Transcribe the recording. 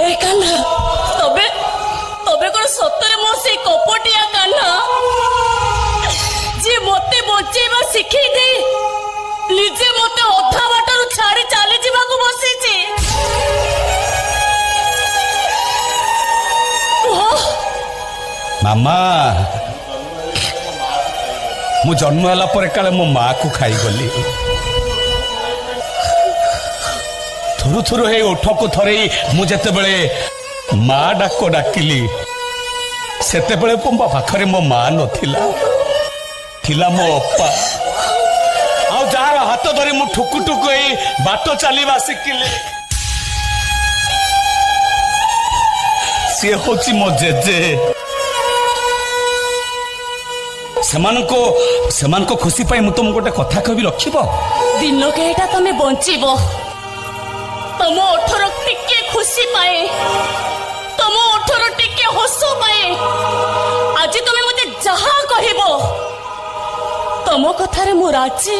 ଏ କାହ୍ନା, ତମେ ତମେ କଣ ସତରେ ମୋ ସେଇ କପଟିଆ କାହ୍ନା, ଯିଏ ମତେ ବଞ୍ଚେଇବା ଶିଖେଇ ଦେଇ ନିଜେ ମତେ ଅଧା ବାଟରୁ ଛାଡି ଚାଲିଯିବାକୁ ବସିଛି? କୁହ। ମାମା, ମୁଁ ଜନ୍ମ ହେଲା ପରେ କାଳେ ମୋ ମାକୁ ଖାଇଗଲି। ଥୁରୁ ଥୁରୁ ହେଇ ଓଠକୁ ଥରେଇ ମୁଁ ଯେତେବେଳେ ମା ଡାକ ଡାକିଲି, ସେତେବେଳେ ମୋ ପାଖରେ ମୋ ମା ନଥିଲା, ଥିଲା ମୋ ଅପା। ଆଉ ଯାହାର ହାତ ଧରି ମୁଁ ଠୁକୁ ଠୁକୁ ହେଇ ବାଟ ଚାଲିବା ଶିଖିଲି, ସିଏ ହଉଛି ମୋ ଜେଜେ। ସେମାନଙ୍କ ଖୁସି ପାଇଁ ମୁଁ ତମକୁ ଗୋଟେ କଥା କହିବି, ରଖିବ? ଦିନ କେଇଟା ତମେ ବଞ୍ଚିବ, ତମ ଓଠର ଟିକେ ଖୁସି ପାଏ, ତମ ଓଠର ଟିକେ ହସ ପାଏ। ଆଜି ତମେ ମତେ ଯାହା କହିବ, ତମ କଥାରେ ମୁଁ ରାଜି।